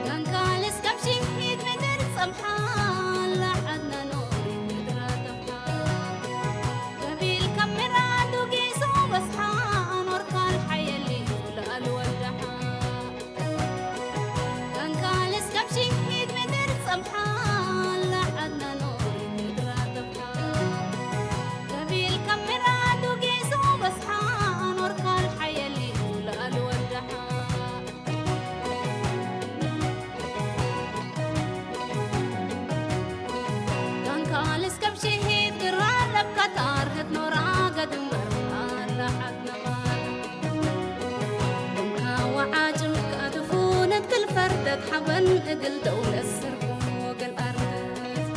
ጋንካልስ ከም ሽሂት ምድር ጸምሓ፣ ላዓድና ኖሪት ምድራ ጠፍሓ። ገቢል ካብ ምራዱ ጌሶ በስሓ፣ ኖርካል ሓየሊ ላኣል ወዳሓ። ጋንካልስ ከም ሽሂት ምድር ጸምሓ፣ ላዓድና ኖሪት ምድራ ጠፍሓ። ገቢል ካብ ምራዱ ጌሶ በስሓ፣ ኖርካል ሓየሊ ላኣል ወዳሓ። ጋንካልስ ከም ሽሂት ግራር ለብካ ታርህት ኖራ ገድምበር ኣላ ዓድና ማል። ደምካ ወዓጭም ከኣትፉ ነትክል ፈርደት ሓበን እግል ደውለት ስርጎ ገል ኣርደት።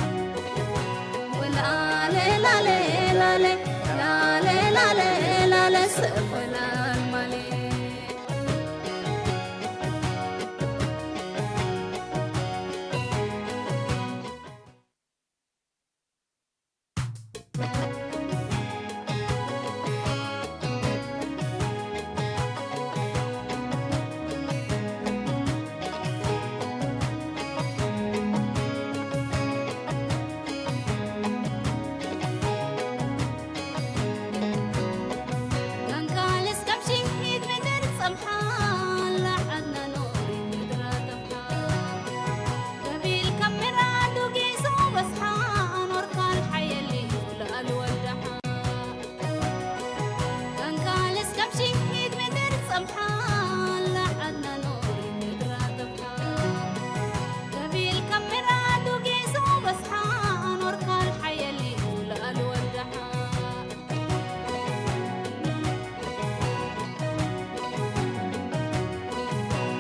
ወላሌ ላሌ ላሌ ላሌ ላሌ ላሌ ሰፈላል ማሌ።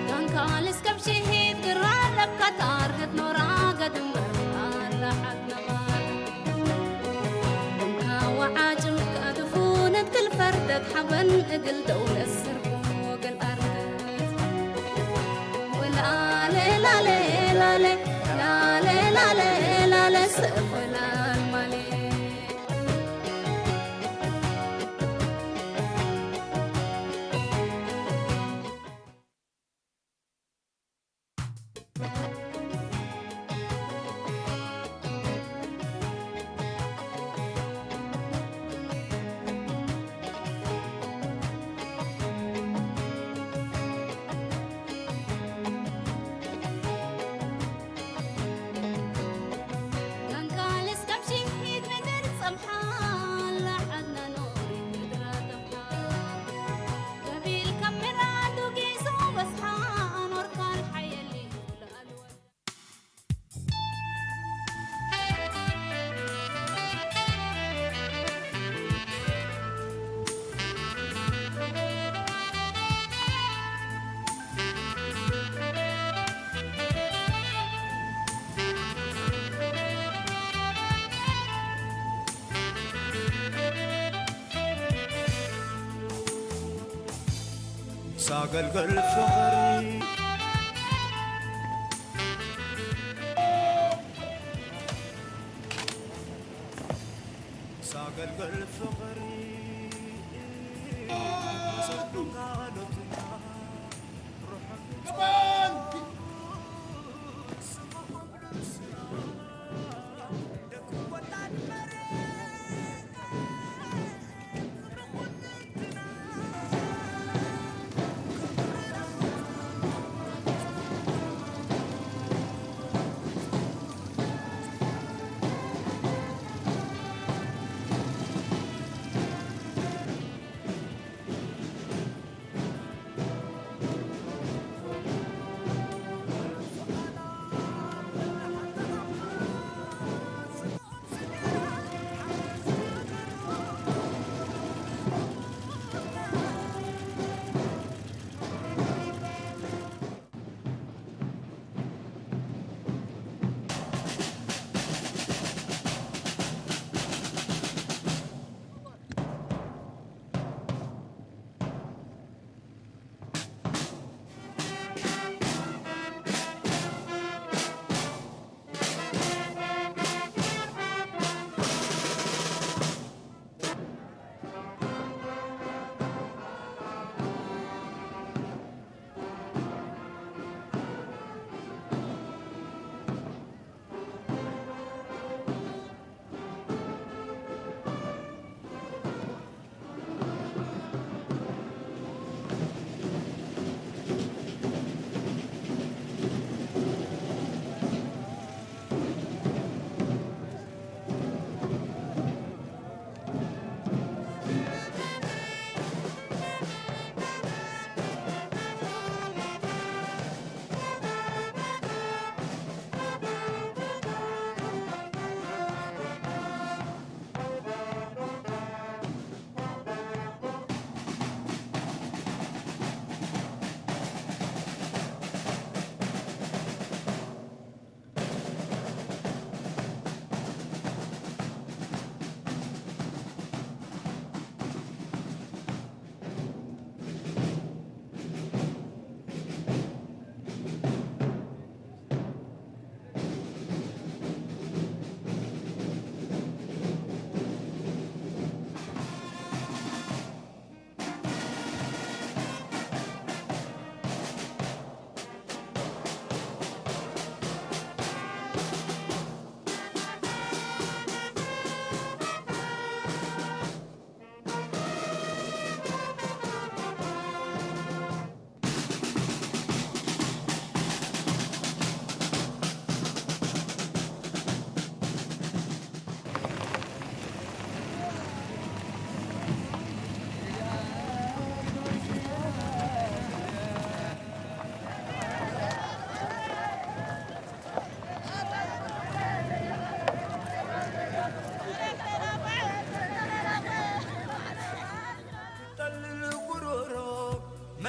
ጋንካልስ ከም ሽሂት ግራር ለብካ ታርህት ኖራ ገድምበር ኣላ ዓድና ማል። ደምካ ወዓጭም ከኣትፉ ነትክል ፈርደት ሓበን እግል ደውለት ስርጎ ገል ኣርደት። ወላሌ ላሌ ላሌ ላሌ ላሌ ላሌ ሰፈላል ማሌ። ሳገልገል ፍቕሪ ሳገልገል ፍቕሪ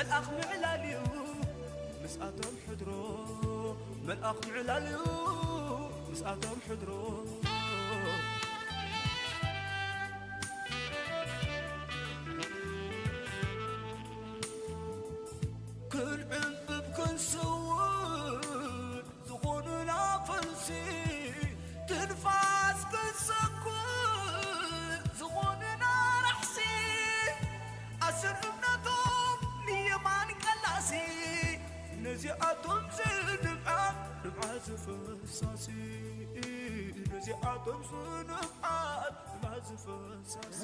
መልኣኽ ምዕላል እዩ ምስኣቶም ሕድሮ፣ መልኣኽ ምዕላል እዩ ምስኣቶም ሕድሮ። ክንዕንብብ ክንስውእ ዝኾኑና ፈልሲ፣ ትንፋስ ክንሰኩር ዝኾኑና ራሕሲ፣ ኣስር እምነቶም ንየማን ቀላሲ፣ ነዚኣቶም ዝንብዓት ንብዓት ዝፈሳሲ፣ ነዚኣቶም ዝንብዓት ንብዓት ዝፈሳሲ።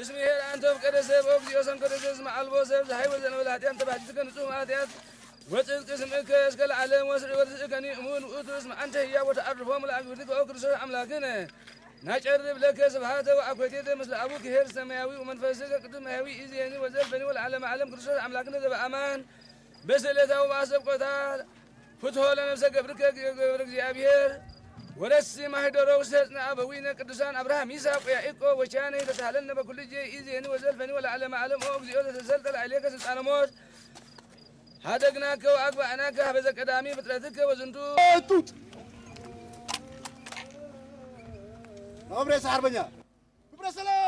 እስመ ኄር ኣንተ ፍቀደ ሰብ ኦ እግዚኦ ሰንከደ ሰብ እስመ ኣልቦ ሰብ ዝሃይወ ዘንበለ ኃጢአት ተባሕቲትከ ንጹህ ማኃጢአት ወጽድቅ ስምዕከ እስከ ለዓለም ወስሪ ወትስእከኒ እሙን ውእቱ እስመ ኣንተ ህያው ወተዓርፎሙ ለአግብርቲከ ኦ ክርስቶስ ኣምላክነ። ናጨርብ ለከ ስብሃተ ወአኮቴተ ምስለ አቡኪ ኄር ሰማያዊ ወመንፈስከ ቅዱስ ማያዊ ኢዜኒ ወዘልፈኒ ወለዓለመ ዓለም ክርስቶስ ኣምላክነ ዘበአማን በስእለታ ወበአሰብቆታ ፍትሖ ለነፍሰ ገብርከ ገብረ እግዚኣብሔር ወረሲ ማህደሮ ውስተ ህፅነ አበዊነ ቅዱሳን አብርሃም ይስሐቅ ወያዕቆብ ወቻነ ተሳሃለነ በኩሉ ጊዜ ኢዜኒ ወዘልፈኒ ወለዓለመ ዓለም ኦ እግዚኦ ዘተሰልጠ ላዕሌከ ስልጣነ ሞት ሀደግናከ ወአግባእናከ ሀበ ዘቀዳሚ ፍጥረትከ ወዝንቱ ጡጥ ማብሬስ ሓርበኛ ግብረ ሰላም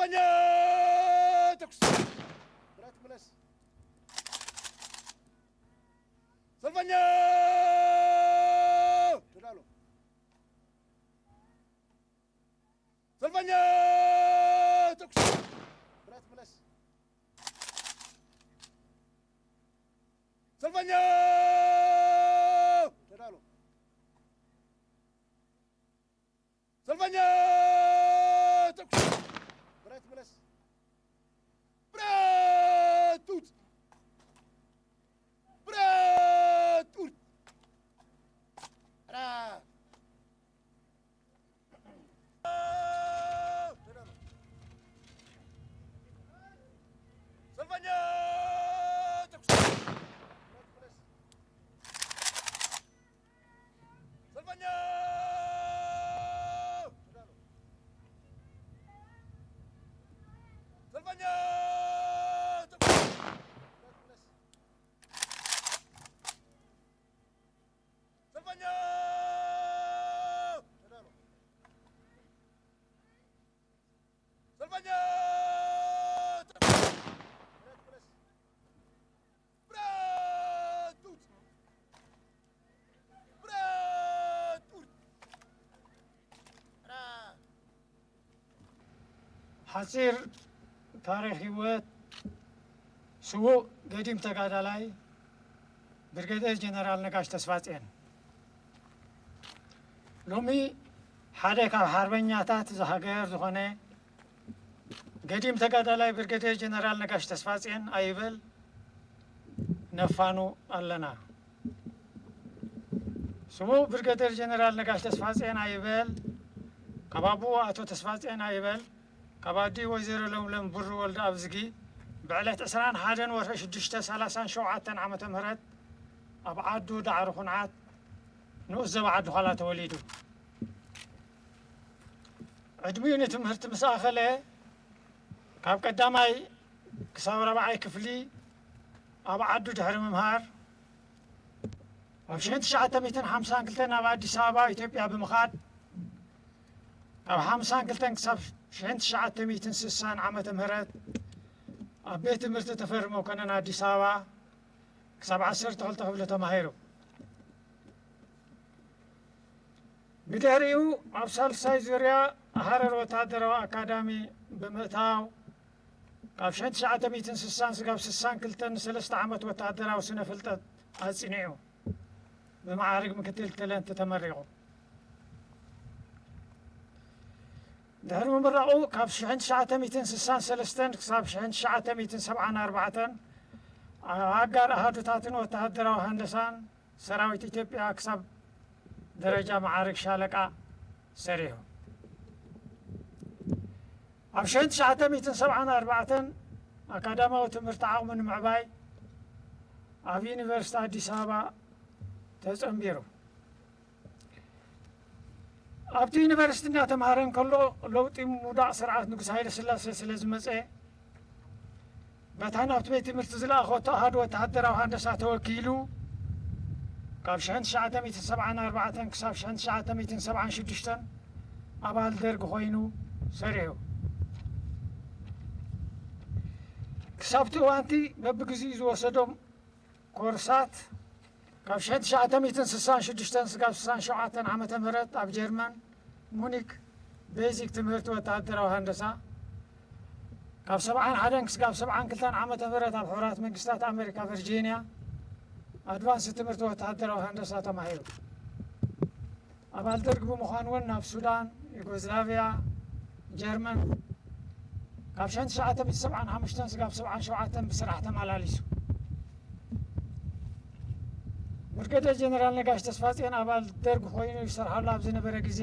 ሰልፈኛ! ተኩስ! ብረት ምለስ! ሰልፈኛ! ተዳሎ! ሰልፈኛ! ተኩስ! ብረት ምለስ! ሰልፈኛ! ተዳሎ! ሰልፈኛ! ተኩስ! ብረት ምለስ! ብረት ጡጥ! ብረት ጡጥ! ራ! ሰልፈኛ! ተኩስ! ብረት ምለስ! ሰልፈኛ! ሰልፈኛ! ሰልፈኛ! ሰልፈኛ! ብረት ጡጥ! ብረት ጡጥ! ሓጺር ታሪኽ ህይወት ስዉእ ገዲም ተጋዳላይ ብርጌደር ጀነራል ነጋሽ ተስፋጽዮን። ሎሚ ሓደ ካብ ሓርበኛታት እዛ ሃገር ዝኾነ ገዲም ተጋዳላይ ብርጌደር ጀነራል ነጋሽ ተስፋጽዮን ኣይበል ነፋኑ ኣለና። ስዉእ ብርጌደር ጀነራል ነጋሽ ተስፋጽዮን ኣይበል፣ ካብ ኣቦኡ ኣቶ ተስፋጽዮን ኣይበል፣ ካብ ኣዲኡ ወይዘሮ ለምለም ብሩ ወልደኣብዝጊ፣ ብዕለት ዕስራን ሓደን ወርሒ ሽዱሽተ ሰላሳን ሸውዓተን ዓመተ ምህረት ኣብ ዓዱ ዳዕሮ ኩንዓት ንኡስ ዞባ ዓዲ ዃላ ተወሊዱ። ዕድሚኡ ንትምህርቲ ምስ ኣኸለ፣ ካብ ቀዳማይ ክሳብ ራብዓይ ክፍሊ ኣብ ዓዱ ድሕሪ ምምሃር፣ ኣብ ሽሕን ትሽዓተ ሚእትን ሓምሳን ክልተን ናብ ኣዲስ ኣበባ ኢትዮጵያ ብምኻድ፣ ካብ ሓምሳን ክልተን ክሳብ ሽሕን ትሽዓተ ሚእትን ስሳን ዓመተ ምህረት ኣብ ቤት ትምህርቲ ተፈሪ መኮነን ኣዲስ ኣበባ ክሳብ ዓሰርተ ክልተ ክፍሊ ተማሂሩ። ብድሕሪኡ ኣብ ሳልሳይ ዙርያ ሃረር ወተሃደራዊ ኣካዳሚ ብምእታው፣ ካብ ሽሕን ትሽዓተ ሚእትን ስሳን ስጋብ ስሳን ክልተን ንሰለስተ ዓመት ወተሃደራዊ ስነ ፍልጠት ኣጽኒዑ፣ ብመዓርግ ምክትል ተለንት ተመሪቑ። ድሕሪ ምምራቑ፣ ካብ ሽሕን ትሽዓተ ሚእትን ስሳን ሰለስተን ክሳብ ሽሕን ትሽዓተ ሚእትን ሰብዓን ኣርባዕተን ኣብ ኣጋር ኣሃዱታትን ወተሃደራዊ ሃንደሳን ሰራዊት ኢትዮጵያ ክሳብ ደረጃ መዓርግ ሻለቃ ሰሪሑ። ኣብ ሽሕን ትሽዓተ ሚእትን ሰብዓን ኣርባዕተን ኣካዳማዊ ትምህርቲ ዓቕሙ ንምዕባይ ኣብ ዩኒቨርሲቲ ኣዲስ ኣበባ ተጸንቢሩ። ኣብቲ ዩኒቨርሲቲ እናተምሃረ እንከሎ፣ ለውጢ ምውዳቕ ስርዓት ንጉስ ሃይለ ስላሴ ስለ ዝመጸ፣ በታ ናብቲ ቤት ትምህርቲ ዝለኣኸቶ ኣሃዱ ወተሃደራዊ ሃንደሳ ተወኪሉ፣ ካብ ሽሕን ትሽዓተ ሚእትን ሰብዓን ኣርባዕተን ክሳብ ሽሕን ትሽዓተ ሚእትን ሰብዓን ሽዱሽተን ኣባል ደርግ ኮይኑ ሰሪሑ። ክሳብቲ እዋንቲ በብግዚኡ ዝወሰዶም ኮርሳት፣ ካብ ሽሕን ትሽዓተ ሚእትን ስሳን ሽዱሽተን ስጋብ ስሳን ሸውዓተን ዓመተ ምህረት ኣብ ጀርመን ሙኒክ ቤዚክ ትምህርቲ ወተሃደራዊ ሃንደሳ፣ ካብ ሰብዓን ሓደን ክስጋብ ሰብዓን ክልተን ዓመተ ምህረት ኣብ ሕቡራት መንግስታት ኣመሪካ ቨርጂንያ ኣድቫንስ ትምህርቲ ወተሃደራዊ ሃንደሳ ተማሂሩ። ኣባል ደርግ ብምዃን እውን ናብ ሱዳን፣ ዩጎዝላቪያ፣ ጀርመን ካብ ሽሕን ትሽዓተ ሚእትን ሰብዓን ሓሙሽተን ስጋብ ሰብዓን ሸውዓተን ብስራሕ ተመላሊሱ። ብርገደር ጀነራል ነጋሽ ተስፋጽዮን ኣባል ደርግ ኮይኑ ይሰርሓሉ ኣብ ዝነበረ ግዜ፣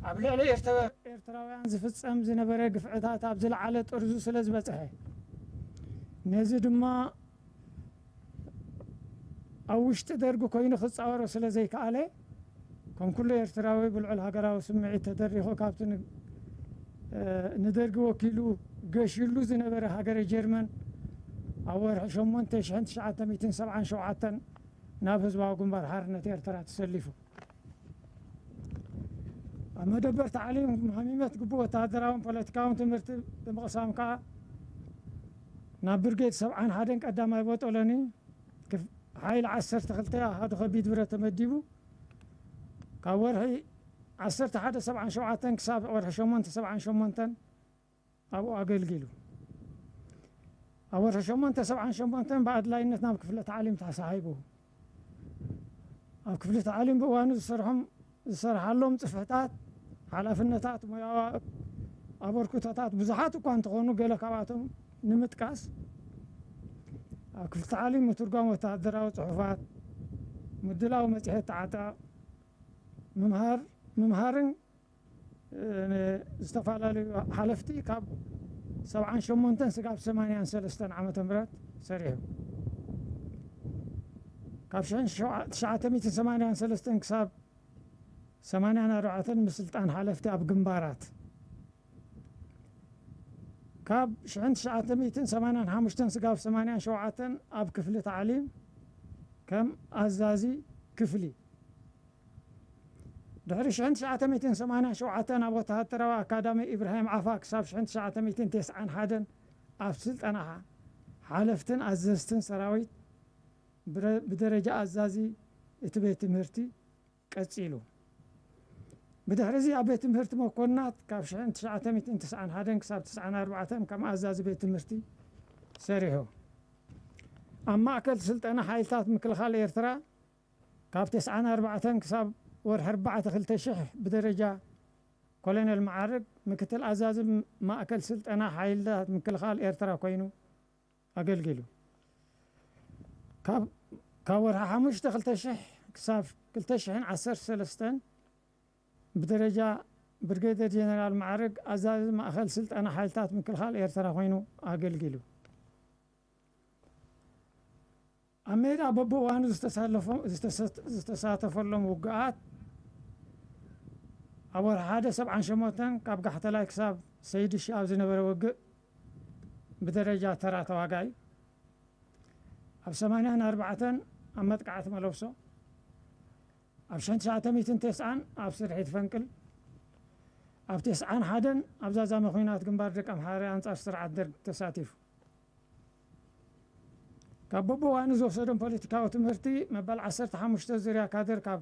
ኣብ ልዕሊ ኤርተ-፣ ኤርትራውያን ዝፍጸም ዝነበረ ግፍዕታት ኣብ ዝለዓለ ጥርዙ ስለ ዝበጽሐ፣ ነዚ ድማ ኣብ ውሽጢ ደርጊ ኮይኑ ክጻወሮ ስለ ዘይከኣለ፣ ከም ኩሉ ኤርትራዊ ብልዑል ሃገራዊ ስምዒት ተደሪኹ፣ ካብቲ ን-፣ እ፣ ንደርጊ ወኪሉ ገሽሉ ዝነበረ ሃገረ ጀርመን፣ ኣብ ወርሒ ሸሞንተ ሽሕን ትሽዓተ ሚእትን ሰብዓን ሸውዓተን ናብ ህዝባዊ ግንባር ሓርነት ኤርትራ ተሰሊፉ። ኣብ መደበር ታዕሊም ሃሚመት ግቡእ ወተሃደራውን ፖለቲካውን ትምህርቲ ብምቕሳም ከኣ ናብ ብርጌድ ሰብዓን ሓደን ቀዳማይ ቦጦሎኒ ክፍ-፣ ሓይሊ ዓሰርተ ክልተ ኣሃዱ ከቢድ ብረት ተመዲቡ ካብ ወርሒ ዓሰርተ ሓደ ሰብዓን ሸውዓተን ክሳብ ወርሒ ሸሞንተ ሰብዓን ሸሞንተን ኣብኡ ኣገልጊሉ። ኣብ ወርሒ ሸሞንተ ሰብዓን ሸሞንተን ብኣድላይነት ናብ ክፍለ ታዕሊም ተሳሂቡ። ኣብ ክፍሊ ታዕሊም ብእዋኑ ዝሰርሖም፣ ዝሰርሓሎም ጽፍሕታት፣ ሓላፍነታት፣ ሞያዊ ኣበርክቶታት ብዙሓት እኳ እንተኾኑ፣ ገለ ካብኣቶም ንምጥቃስ፣ ኣብ ክፍሊ ታዕሊም ምትርጓም ወተሃደራዊ ጽሑፋት፣ ምድላው መጽሔት ተዓጠቕ፣ ምምሃር፣ ምምሃርን፣ እ፣ ዝተፈላለዩ ሓለፍቲ ካብ ሰብዓን ሸሞንተን ስጋብ ሰማንያን ሰለስተን ዓመተ ምህረት ሰሪሑ። ካብ ሽሕን ሸውዓ-፣ ትሽዓተ ሚእትን ሰማንያን ሰለስተን ክሳብ ሰማንያን ኣርባዕተን ምስልጣን ሓለፍቲ ኣብ ግንባራት፣ ካብ ሽሕን ትሽዓተ ሚእትን ሰማንያን ሓሙሽተን ስጋብ ሰማንያን ሸውዓተን ኣብ ክፍሊ ታዕሊም ከም ኣዛዚ ክፍሊ፣ ድሕሪ ሽሕን ትሽዓተ ሚእትን ሰማንያን ሸውዓተን ኣብ ወተሃደራዊ ኣካዳሚ ኢብራሂም ዓፋ ክሳብ ሽሕን ትሽዓተ ሚእትን ተስዓን ሓደን ኣብ ስልጠና ሓ-፣ ሓለፍትን ኣዘዝትን ሰራዊት ብረ-፣ ብደረጃ ኣዛዚ እቲ ቤት ትምህርቲ ቀጺሉ። ብድሕሪ እዚ ኣብ ቤት ትምህርቲ መኮንናት ካብ ሽሕን ትሽዓተ ሚእትን ተስዓን ሓደን ክሳብ ተስዓን ኣርባዕተን ከም ኣዛዚ ቤት ትምህርቲ ሰሪሑ። ኣብ ማእከል ስልጠና ሓይልታት ምክልኻል ኤርትራ ካብ ተስዓን ኣርባዕተን ክሳብ ወርሒ ኣርባዕተ ክልተ ሽሕ ብደረጃ ኮሎኔል መዓርግ ምክትል ኣዛዚ ማእከል ስልጠና ሓይልታት ምክልኻል ኤርትራ ኮይኑ ኣገልጊሉ። ካብ፣ ካብ ወርሒ ሓሙሽተ ክልተ ሽሕ ክሳብ ክልተ ሽሕን ዓሰርተ ሰለስተን ብደረጃ ብርጌደር ጀነራል መዓርግ ኣዛዚ ማእከል ስልጠና ሓይልታት ምክልኻል ኤርትራ ኮይኑ ኣገልጊሉ። ኣብ ሜዳ በብእዋኑ ዝተሳለፎ-፣ ዝተሰት-፣ ዝተሳተፈሎም ውግኣት፣ ኣብ ወርሒ ሓደ ሰብዓን ሸሞንተን ካብ ጋሕተላይ ክሳብ ሰይድሺ ኣብ ዝነበረ ውግእ ብደረጃ ተራ ተዋጋኢ፣ ኣብ ሰማንያን ኣርባዕተን ኣብ መጥቃዕቲ መለብሶ፣ ኣብ ሽሕን ትሽዓተ ሚእትን ተስዓን ኣብ ስርሒት ፈንቅል፣ ኣብ ተስዓን ሓደን ኣብ ዛዛሚ ኲናት ግንባር ደቂ ኣምሓራ ኣንጻር ስርዓት ደርግ ተሳቲፉ። ካብ በብእዋኑ ዝወሰዶም ፖለቲካዊ ትምህርቲ፣ መበል ዓሰርተ ሓሙሽተ ዙርያ ካድር ካብ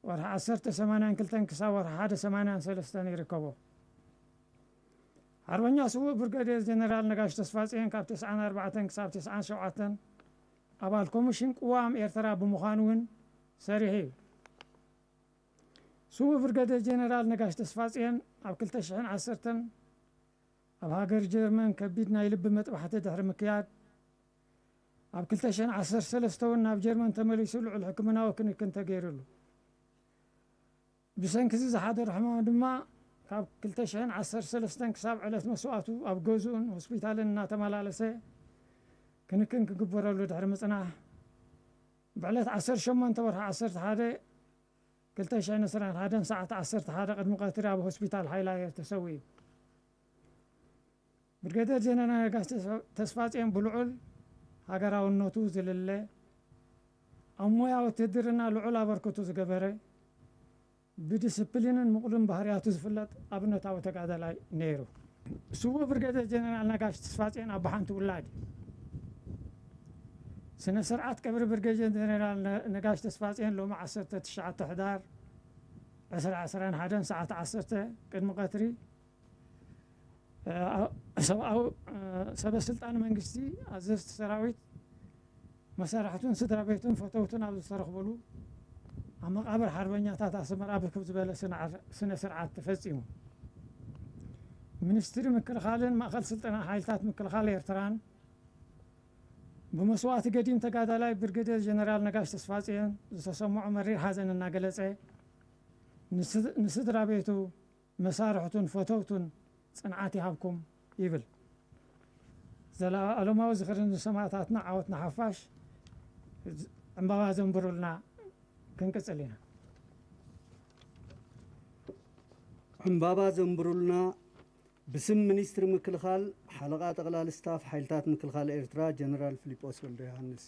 ወርሒ ዓሰርተ ሰማንያን ክልተን ክሳብ ወርሒ ሓደ ሰማንያን ሰለስተን ይርከቦ። ሓርበኛ ስዉእ ብርገዴር ጀነራል ነጋሽ ተስፋጽዮን ካብ ተስዓን ኣርባዕተን ክሳብ ተስዓን ሸውዓተን ኣባል ኮሚሽን ቅዋም ኤርትራ ብምዃን እውን ሰሪሑ እዩ። ስዉእ ብርገዴር ጀነራል ነጋሽ ተስፋጽዮን ኣብ ክልተ ሽሕን ዓሰርተን ኣብ ሃገር ጀርመን ከቢድ ናይ ልቢ መጥባሕቲ ድሕሪ ምክያድ፣ ኣብ ክልተ ሽሕን ዓሰርተ ሰለስተ እውን ናብ ጀርመን ተመሊሱ ልዑል ሕክምናዊ ክንክን ተገይሩሉ። ብሰንኪ እዚ ዝሓደሮ ሕማም ድማ ካብ ክልተ ሽሕን ዓሰርተ ሰለስተን ክሳብ ዕለት መስዋእቱ ኣብ ገዝኡን ሆስፒታልን እናተመላለሰ ክንክን ክግበረሉ ድሕሪ ምጽናሕ፣ ብዕለት ዓሰርተ ሸሞንተ ወርሒ ዓሰርተ ሓደ ክልተ ሽሕን ዕስራን ሓደን ሰዓት ዓሰርተ ሓደ ቅድሚ ቀትሪ ኣብ ሆስፒታል ሓይሊ ኣየር ተሰዊኡ። ብርጌደር ጀነራል ነጋሽ ተስፋ-፣ ተስፋጽዮን ብልዑል ሃገራውነቱ ዝልለ፣ ኣብ ሞያ ውትህድርና ልዑል ኣበርክቶ ዝገበረ፣ ብዲስፕሊንን ምቕሉል ባህርያቱ ዝፍለጥ ኣብነታዊ ተጋዳላይ ነይሩ። ስዉእ ብርጌደር ጀነራል ነጋሽ ተስፋጽዮን ኣቦ ሓንቲ ውላድ እዩ። ስነ ስርዓት ቀብሪ ብርጌደር ጀነራል ነ-፣ ነጋሽ ተስፋጽዮን ሎሚ ዓሰርተ ትሽዓተ ሕዳር ዕስራ ዕስራን ሓደን ሰዓት ዓሰርተ ቅድሚ ቀትሪ፣ እ፣ አ-፣ ሰብኣዊ፣ እ፣ ሰበ ስልጣን መንግስቲ፣ ኣዘዝቲ ሰራዊት፣ መሳርሕቱን ስድራ ቤቱን ፈተውቱን ኣብ ዝተረኽበሉ ኣብ መቓብር ሓርበኛታት ኣስመራ ብክብ ዝበለ ስነ-፣ ስነ ስርዓት ተፈጺሙ። ሚኒስትሪ ምክልኻልን ማእከል ስልጠና ሓይልታት ምክልኻል ኤርትራን ብመስዋእቲ ገዲም ተጋዳላይ ብርጌደር ጀነራል ነጋሽ ተስፋጽዮን ዝተሰምዖ መሪር ሓዘን እናገለጸ፣ ንስ-፣ ንስድራ ቤቱ፣ መሳርሕቱን ፈተውቱን ጽንዓት ይሃብኩም ይብል። ዘለኣለማዊ ዝኽሪ ንሰማእታትና፣ ዓወት ንሓፋሽ። ዕምባባ ዘንብሩልና። ክንቅጽል ኢና። ዕምባባ ዘንብሩልና። ብስም ሚኒስትሪ ምክልኻል፣ ሓለቓ ጠቕላሊ ስታፍ ሓይልታት ምክልኻል ኤርትራ፣ ጀነራል ፊሊጶስ ወልደ ዮሃንስ።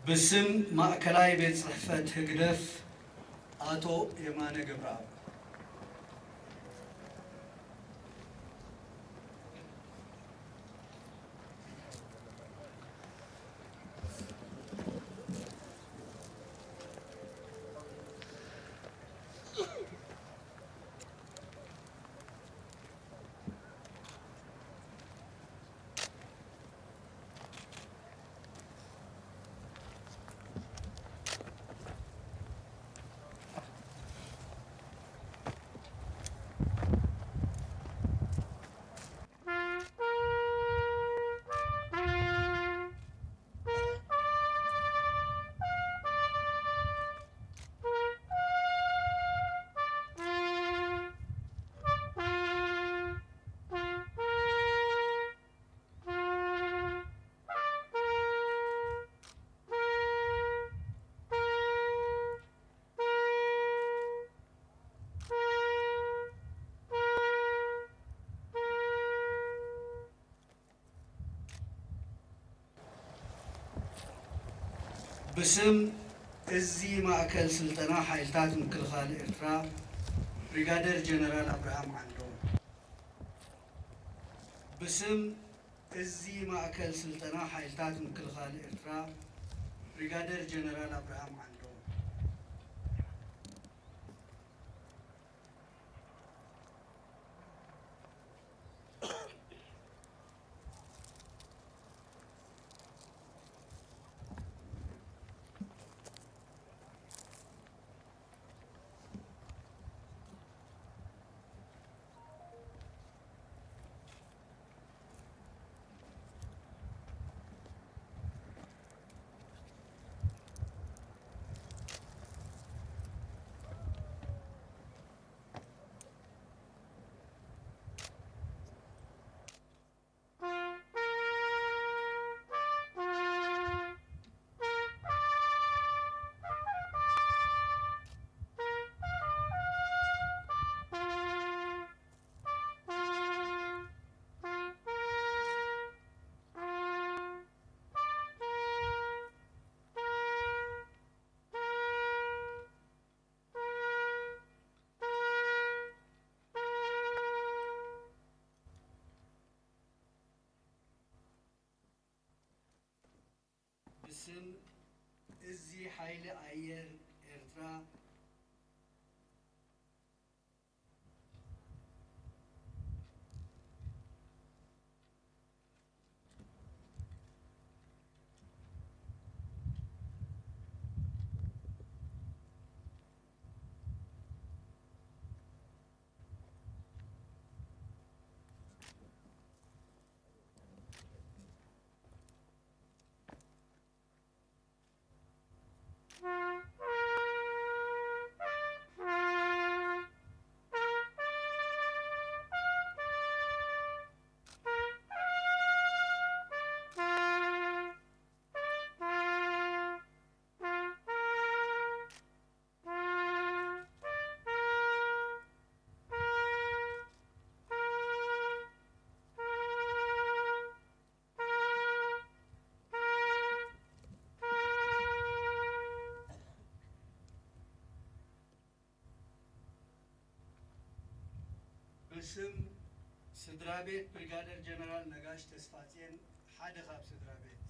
ብስም ማእከላይ ቤት ጽሕፈት ህግደፍ ኣቶ የማነ ገብረኣብ። ብስም እዚ ማእከል ስልጠና ሓይልታት ምክልኻል ኤርትራ ብሪጋደር ጀነራል ኣብርሃም ዓንዶም። ብስም እዚ ማእከል ስልጠና ሓይልታት ምክልኻል ኤርትራ ብሪጋደር ጀነራል ኣብርሃም ዓንዶም። ብስም እዚ ሓይሊ ኣየር ኤርትራ ብስም ስድራ ቤት ብሪጋደር ጀነራል ነጋሽ ተስፋጽዮን፣ ሓደ ካብ ስድራ ቤት።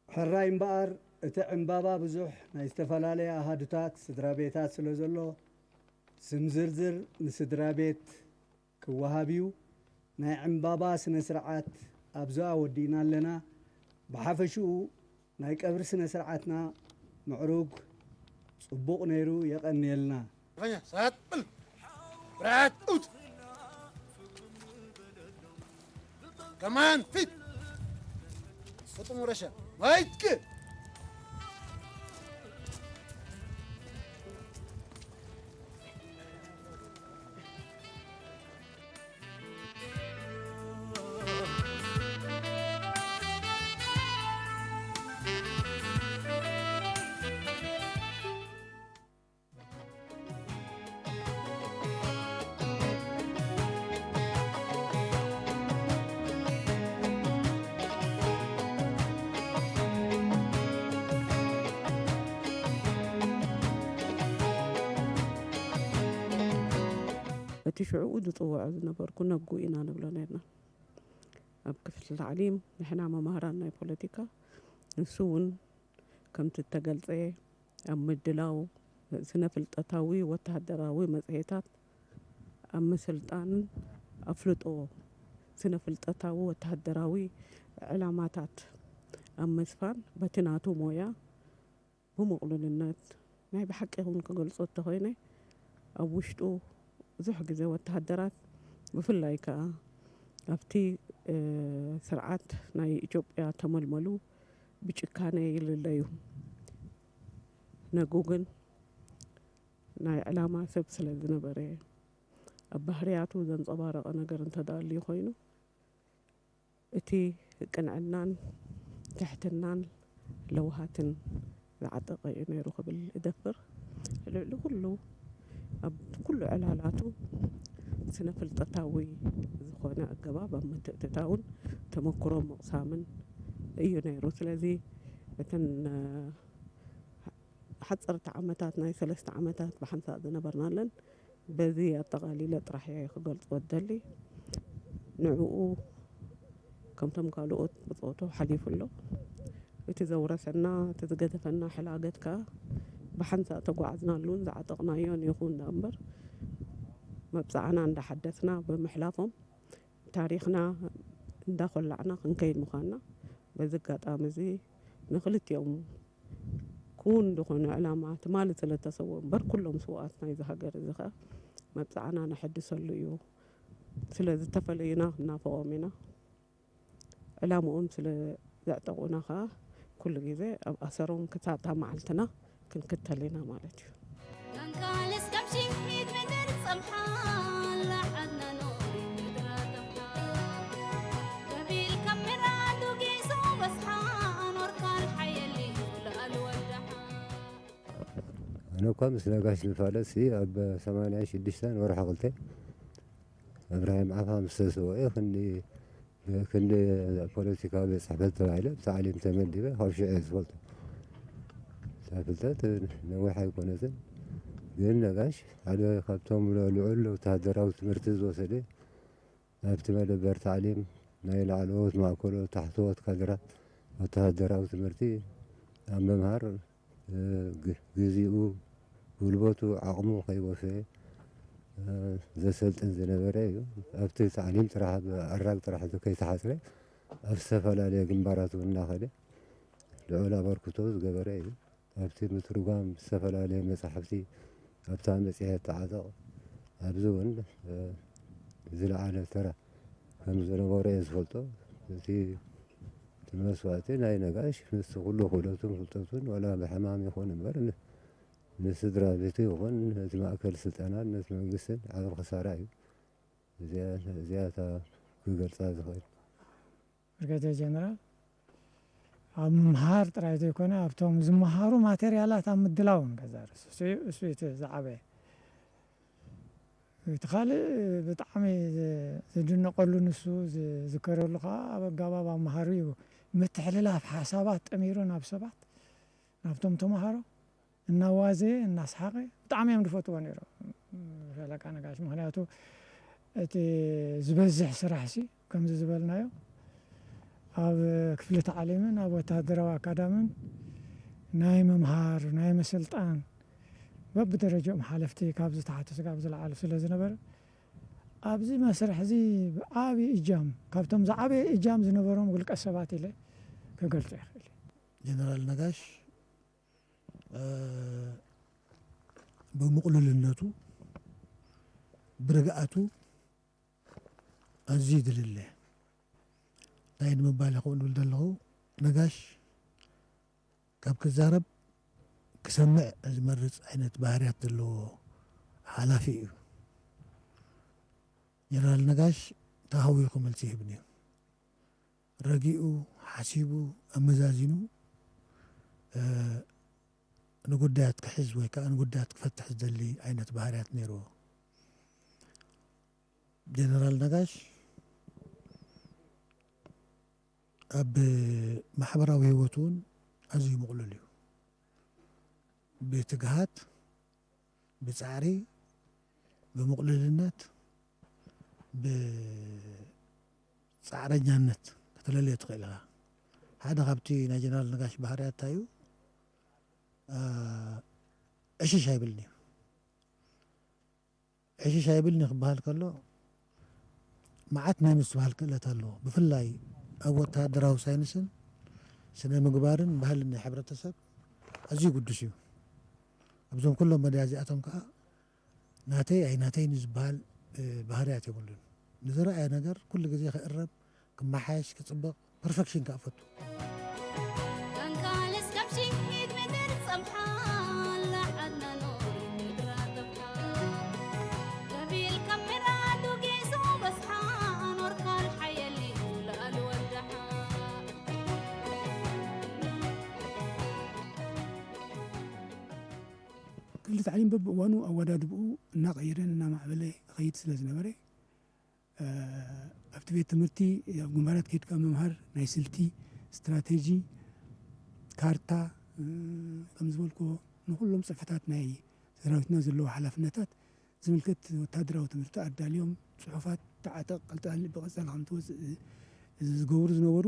ሕራይ እምበኣር፣ እቲ ዕምባባ ብዙሕ ናይ ዝተፈላለያ ኣሃዱታት ስድራ ቤታት ስለ ዘሎ፣ ስም ዝርዝር ንስድራ ቤት ክወሃብ እዩ። ናይ ዕምባባ ስነ ስርዓት ኣብዛ ወዲእና ኣለና። ብሓፈሽኡ ናይ ቀብሪ ስነ ስርዓትና ምዕሩግ፣ ጽቡቕ ነይሩ። የቐንየልና። Fanya saat bel. Berat ut. Kaman fit. Kutung Russia. Baik ke? እቲ ሽዕኡ ዝጽውዖ ዝነበርኩ ነጉ ኢና ንብሎ ነርና። ኣብ ክፍሊ ታዕሊም ንሕና መማህራን ናይ ፖለቲካ፣ ንሱ እውን ከምቲ እተገልጸ ኣብ ምድላው ስነ ፍልጠታዊ ወተሃደራዊ መጽሔታት፣ ኣብ ምስልጣንን ኣፍልጦ ስነ ፍልጠታዊ ወተሃደራዊ ዕላማታት ኣብ ምስፋን በቲ ናቱ ሞያ ብምቕሉልነት ናይ ብሓቂ እውን ክገልጾ እንተኾይነ ኣብ ውሽጡ ብዙሕ ግዜ ወተሃደራት ብፍላይ ከኣ ኣብቲ ስርዓት ናይ ኢትዮጵያ ተመልመሉ ብጭካነ ይልለዩ። ነጉ ግን ናይ ዕላማ ሰብ ስለ ዝነበረ ኣብ ባህርያቱ ዘንጸባረቐ ነገር እንተዳልዩ ኮይኑ እቲ ቅንዕናን ትሕትናን ለውሃትን ዝዓጠቐ እዩ ነይሩ ክብል እደፍር። ልዕሊ ኩሉ ኣብ ኩሉ ዕላላቱ ስነ ፍልጠታዊ ዝኾነ ኣገባብ ኣብ ምትእትታውን ተመክሮ ምቕሳምን እዩ ነይሩ። ስለዚ እተን ሓፀርቲ ዓመታት ናይ ሰለስተ ዓመታት ብሓንሳእ ዝነበርናለን በዚ ኣጠቓሊለ ጥራሕ እየ ክገልጾ ዝደሊ። ንዕኡ ከምቶም ካልኦት ብጾቱ ሓሊፉ ኣሎ። እቲ ዘውረሰና እቲ ዝገደፈና ሕላገት ከኣ ብሓንሳእ ተጓዕዝናሉን ዝዓጠቕናዮን ይኹን ደኣ እምበር መብጽዓና እንዳሓደስና ብምሕላፎም ታሪኽና እንዳኾላዕና ክንከይድ ምዃንና በዚ ኣጋጣሚ እዚ ንክልቲኦም ክውን ዝኾነ ዕላማ ትማሊ ስለ እተሰውኡ እምበር ኩሎም ስውኣት ናይዚ ሃገር እዚ ኸኣ መብጽዓና ነሐድሰሉ እዩ። ስለ ዝተፈለዩና ክንናፍቖም ኢና። ዕላምኦም ስለ ዘዕጠቑና ኸኣ ኩሉ ግዜ ኣብ ኣሰሮም ክሳብ እታ መዓልትና ክንክተል ኢና ማለት እዩ። ኣነ እኳ ምስ ነጋሽ ዝፋለጥሲ ኣብ ሰማንያ ሽዱሽተ ወርሒ ክልተ እብራሂም ዓፋ ምስ ተሰወኤ ክንዲ ክንዲ ፖለቲካዊ ቤት ጽሕፈት ተባሂለ ብታዕሊም ተመዲበ ካብ ሽዑ እየ ዝፈልጦ። እታ ፍልጠት ነዊሕ ኣይኮነትን፣ ግን ነጋሽ ሓደ ካብቶም ልዑል ወተሃደራዊ ትምህርቲ ዝወሰደ ኣብቲ መደበር ታዕሊም ናይ ላዕለዎት፣ ማእከሎት፣ ታሕተዎት ካድራት ወተሃደራዊ ትምህርቲ ኣብ ምምሃር ግዜኡ፣ ጉልበቱ፣ ዓቕሙ ከይወፈየ ዘሰልጥን ዝነበረ እዩ። ኣብቲ ታዕሊም ጥራሕ፣ ኣብ ኣራግ ጥራሕ ከይተሓጽረ ኣብ ዝተፈላለየ ግንባራት እውን እናኸደ ልዑል ኣበርክቶ ዝገበረ እዩ። ኣብቲ ምትርጓም ዝተፈላለየ መጻሕፍቲ ኣብታ መጽሔት ተዓጠቕ። ኣብዚ እውን ዝለዓለ ተራ ከም ዝነበሮ እየ ዝፈልጦ። እቲ እቲ መስዋእቲ ናይ ነጋሽ ምስቲ ኩሉ ክእለቱን ፍልጠቱን ዋላ ብሕማም ይኹን እምበር ን- ንስድራ ቤቱ ይኹን ነቲ ማእከል ስልጠናን ነቲ መንግስትን ዓቢ ክሳራ እዩ። እዚኣ እዚኣ እታ ክገልጻ ዝኽእል። ብርጋዴር ጀነራል ኣብ ምምሃር ጥራይ ዘይኮነ ኣብቶም ዝመሃሩ ማቴርያላት ኣብ ምድላውን ከዛርስ እሱ እዩ እቲ ዝዓበየ። እቲ ካልእ ብጣዕሚ ዝድነቐሉ ንሱ ዝዝከረሉ ከዓ ኣብ ኣጋባብ ኣምሃሩ እዩ። ምትሕልላፍ ሓሳባት ጠሚሩ ናብ ሰባት ናብቶም ተምሃሮ እናዋዘየ እናስሓቐ ብጣዕሚ እዮም ዝፈትዎ ነይሮም ፈለቃ ነጋሽ። ምክንያቱ እቲ ዝበዝሕ ስራሕ ሲ ከምዚ ዝበልናዮ ኣብ ክፍሊ ታዕሊምን ኣብ ወተሃደራዊ ኣካዳምን ናይ ምምሃር፣ ናይ ምስልጣን፣ በብደረጃኦም ሓለፍቲ ካብዚ ታሕቲ ስጋብ ዝለዓሉ ስለ ዝነበረ፣ ኣብዚ መስርሕ እዚ ዓቢ እጃም፣ ካብቶም ዝዓበየ እጃም ዝነበሮም ውልቀ ሰባት ኢለ ክገልጾ ይኽእል እየ። ጀነራል ነጋሽ፣ እ፣ ብምቕሉልነቱ፣ ብርግኣቱ ኣዝዩ ድልለ። እንታይ ንምባል እየ ከምኡ ዝብል ዘለኹ፣ ነጋሽ ካብ ክዛረብ ክሰምዕ ዝመርጽ ዓይነት ባህርያት ዘለዎ ሓላፊ እዩ። ጀነራል ነጋሽ ተሃዊኹ መልሲ ይህብን እዩ። ረጊኡ፣ ሓሲቡ፣ ኣመዛዚኑ፣ እ፣ ንጉዳያት ክሕዝ ወይ ከኣ ንጉዳያት ክፈትሕ ዝደሊ ዓይነት ባህርያት ነይርዎ። ጀነራል ነጋሽ ኣብ ማሕበራዊ ህይወቱ እውን ኣዝዩ ምቕሉል እዩ። ብትግሃት፣ ብጻዕሪ፣ ብምቕሉልነት፣ ብጻዕረኛነት ክትለልዮ ትኽእል ኢኻ። ሓደ ካብቲ ናይ ጀነራል ነጋሽ ባህርያት እንታይ እዩ? እ፣ ዕሽሽ ኣይብልን እዩ። ዕሽሽ ኣይብልን እዩ ክበሃል ከሎ፣ መዓት ናይ ምስትብሃል ክእለት ኣለዎ። ብፍላይ ኣብ ወተሃደራዊ ሳይንስን ስነ ምግባርን ባህልን ናይ ሕብረተሰብ ኣዝዩ ግዱስ እዩ። ኣብዞም ኩሎም መዳያ እዚኣቶም ከኣ ናተይ ኣይናተይን ዝበሃል፣ እ፣ ባህርያት የብሉን። ንዝረኣየ ነገር ኩሉ ግዜ ክእረም፣ ክመሓየሽ፣ ክጽብቕ፣ ፐርፈክሽን ከኣ ፈቱ። ተንቃልስ ከም ሽሂት ምድር ጸብሓ፣ ኣላ ዓድና ኖር ምድራ ጸብሓ። ገቢል ከም ምራዱ ጌሱ በስሓ፣ ኣኖርካል ሓየሊ ላል ወደሓ። ክፍሊ ታዕሊም በብእዋኑ ኣወዳድብኡ እናቐየረን እናማዕበለ ይኸይድ ስለ ዝነበረ፣ እ፣ ኣብቲ ቤት ትምህርቲ ኣብ ግንባራት ከይድካ ምምሃር፣ ናይ ስልቲ፣ ስትራቴጂ፣ ካርታ፣ እ፣ ከም ዝበልክዎ ንኹሎም ጽፍሕታት ናይ ሰራዊትና ዘለዉ ሓላፍነታት ዝምልከት ወታደራዊ ትምህርቲ ኣዳልዮም፣ ጽሑፋት ተዓጠቕ፣ ቀልጣል ብቐጻሊ ከም ትወጽእ ዝገብሩ ዝነበሩ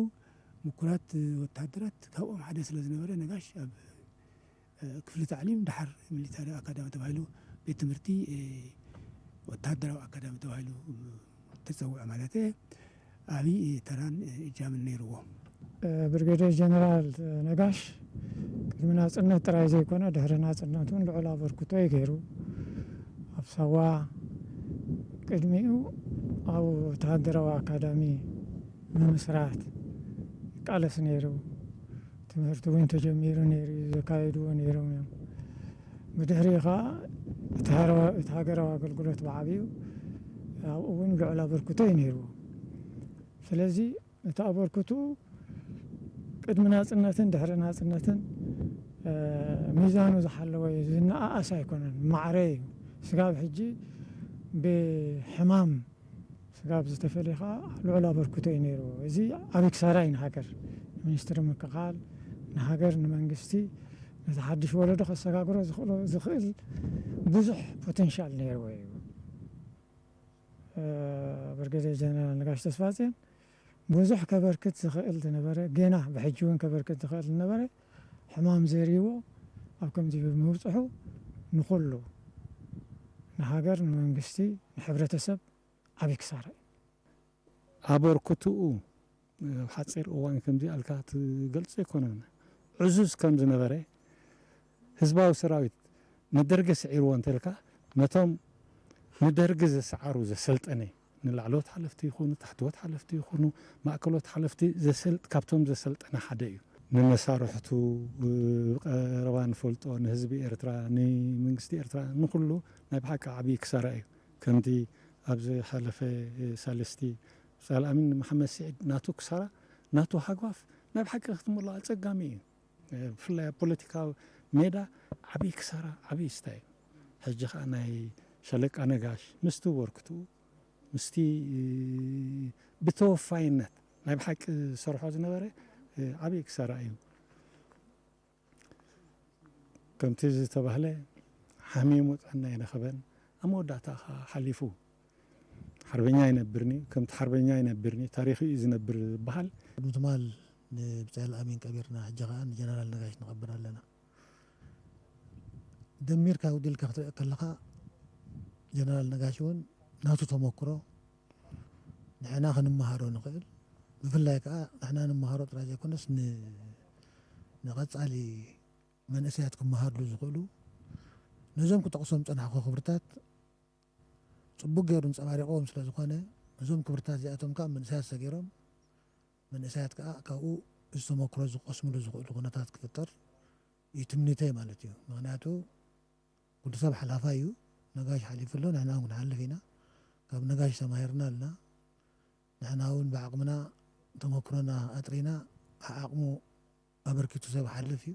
ምኩራት ወታደራት ካብኦም ሓደ ስለ ዝነበረ፣ ነጋሽ ኣብ እ፣ ክፍሊ ታዕሊም፣ ደሓር ሚሊታሪ ኣካዳሚ ተባሂሉ፣ ቤት ትምህርቲ፣ እ፣ ወታደራዊ ኣካዳሚ ተባሂሉ፣ እ፣ ተጸውዐ ማለት እየ። ዓቢ ተራን፣ እ፣ እጃምን ነይርዎ። እ፣ ብርጌደር ጀነራል ነጋሽ ቅድሚ ናጽነት ጥራይ ዘይኮነ፣ ድሕሪ ናጽነት እውን ልዑል ኣበርክቶ እዩ ገይሩ። ኣብ ሳዋ ቅድሚኡ ኣብ ወተሃደራዊ ኣካዳሚ ንምስራት ይቃለስ ነይሩ። ትምህርቲ እውን ተጀሚሩ ነይሩ እዩ፣ ዘካየድዎ ነይሮም እዮም። ብድሕሪኡ ኸዓ እቲ ሃረዋ-፣ እቲ ሃገራዊ ኣገልግሎት ብዓብዩ ኣብኡ እውን ልዑል ኣበርክቶ እዩ ነይርዎ። ስለዚ እቲ ኣበርክትኡ ቅድሚ ናጽነትን ድሕሪ ናጽነትን፣ እ፣ ሚዛኑ ዝሓለወ እዩ፣ ዝነኣኣስ ኣይኮነን፣ ማዕረ እዩ። ስጋብ ሕጂ ብሕማም ስጋብ ዝተፈልየ ኸዓ ልዑል ኣበርክቶ እዩ ነይርዎ። እዚ ዓብዪ ክሳራ እዩ ንሃገር፣ ንሚኒስትሪ ምክልኻል፣ ንሃገር፣ ንመንግስቲ፣ ነቲ ሓድሽ ወለዶ ከሰጋግሮ ዝኽእሎ፣ ዝኽእል ብዙሕ ፖቴንሻል ነይርዎ እዩ። እ፣ ብርጌዴር ጀነራል ነጋሽ ተስፋጽዮን ብዙሕ ከበርክት ዝኽእል ዝነበረ፣ ጌና ብሕጂ እውን ከበርክት ዝኽእል ዝነበረ፣ ሕማም ዘሪዎ ኣብ ከምዚ ብምብጽሑ ንኹሉ፣ ንሃገር፣ ንመንግስቲ፣ ንሕብረተሰብ ዓቢ ክሳራ እዩ። ኣበርክትኡ ኣብ ሓጺር እዋን ከምዚ ኣልካ ትገልጾ ኣይኮነን። ዕዙዝ ከም ዝነበረ ህዝባዊ ሰራዊት ንደርጊ ስዒርዎ እንተልካ፣ ነቶም ንደርጊ ዝሰዓሩ ዘሰልጠነ፣ ንላዕለዎት ሓለፍቲ ይኹኑ፣ ታሕተዎት ሓለፍቲ ይኹኑ፣ ማእከሎት ሓለፍቲ ዘሰል-፣ ካብቶም ዘሰልጠነ ሓደ እዩ። ንመሳርሕቱ ብቐረባ ንፈልጦ፣ ንህዝቢ ኤርትራ፣ ንመንግስቲ ኤርትራ፣ ንኹሉ ናይ ብሓቂ ዓብዪ ክሳራ እዩ። ከምቲ ኣብ ዝሓለፈ ሳልስቲ ብጻልኣሚን ንመሓመድ ስዒድ ናቱ ክሳራ፣ ናቱ ሃጓፍ ናይ ብሓቂ ክትምልኦ ኣጸጋሚ እዩ። ብፍላይ ኣብ ፖለቲካዊ ሜዳ ዓብዪ ክሳራ፣ ዓብዪ ስታ እዩ። ሕጂ ኸኣ ናይ ሻለቃ ነጋሽ ምስቲ ወርክትኡ፣ ምስቲ ብተወፋይነት ናይ ብሓቂ ዝሰርሖ ዝነበረ ዓብዪ ክሳራ እዩ። ከምቲ ዝተባህለ ሓሚሙ ጥዕና ኣይረኸበን። ኣብ መወዳእታ ኸኣ ሓሊፉ። ሓርበኛ ኣይነብርን እዩ፣ ከምቲ ሓርበኛ ኣይነብርን እዩ፣ ታሪኹ እዩ ዝነብር ዝበሃል። ቅድሚ ትማል ንብጻይ ኣልኣሚን ቀቢርና፣ ሕጂ ከኣ ንጀነራል ነጋሽ ንቐብር ኣለና። ደሚርካ ኣጉዲልካ ክትሪኦ ከለኻ፣ ጀነራል ነጋሽ እውን ናቱ ተመክሮ ንሕና ክንመሃሮ ንኽእል፣ ብፍላይ ከኣ ንሕና ንምሃሮ ጥራይ ዘይኮነስ፣ ን-፣ ንቐጻሊ መንእሰያት ክመሃርሉ ዝኽእሉ፣ ነዞም ክጠቕሶም ዝጸናሕኩ ክብርታት ጽቡቕ ገይሩ ኣንጸባሪቕዎም ስለ ዝኾነ፣ ነዞም ክብርታት እዚኣቶም ከኣ መንእሰያት ሰጊሮም፣ መንእሰያት ከኣ ካብኡ እዚ ተመክሮ ዝቐስምሉ ዝኽእሉ ኩነታት ክፍጠር እዩ ትምኒተይ ማለት እዩ። ምኽንያቱ ኩሉ ሰብ ሓላፋይ እዩ። ነጋሽ ሓሊፉ ኣሎ፣ ንሕና እውን ክንሓልፍ ኢና። ካብ ነጋሽ ተማሂርና ኣለና። ንሕና እውን ብዓቕምና ተመክሮና ኣጥሪና፣ ዓቕሙ ኣበርኪቱ ሰብ ሓልፍ እዩ።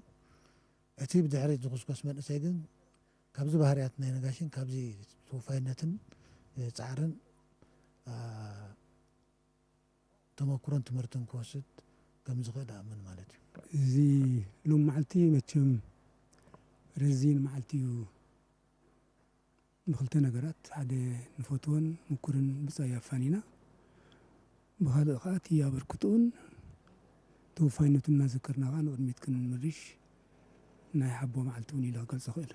እቲ ብድሕሪት ዝኹስኮስ መንእሰይ ግን ካብዚ ባህርያት ናይ ነጋሽን ካብዚ ተወፋይነትን፣ እ፣ ጻዕርን፣ አ፣ ተመክሮን ትምህርትን ክወስድ ከም ዝኽእል እኣምን ማለት እዩ። እዚ ሎም መዓልቲ መቸም ረዚን መዓልቲ እዩ። ብክልተ ነገራት፣ ሓደ ንፈትዎን ምኩርን ብጻይ ኣፋኒና፣ ብኻልእ ከኣ እቲ ኣበርክትኡን ተወፋይነቱን እናዘከርና ከኣ ንቕድሚት ክንምርሽ ናይ ሓቦ መዓልቲ እውን ኢለ ክገልጾ እኽእል።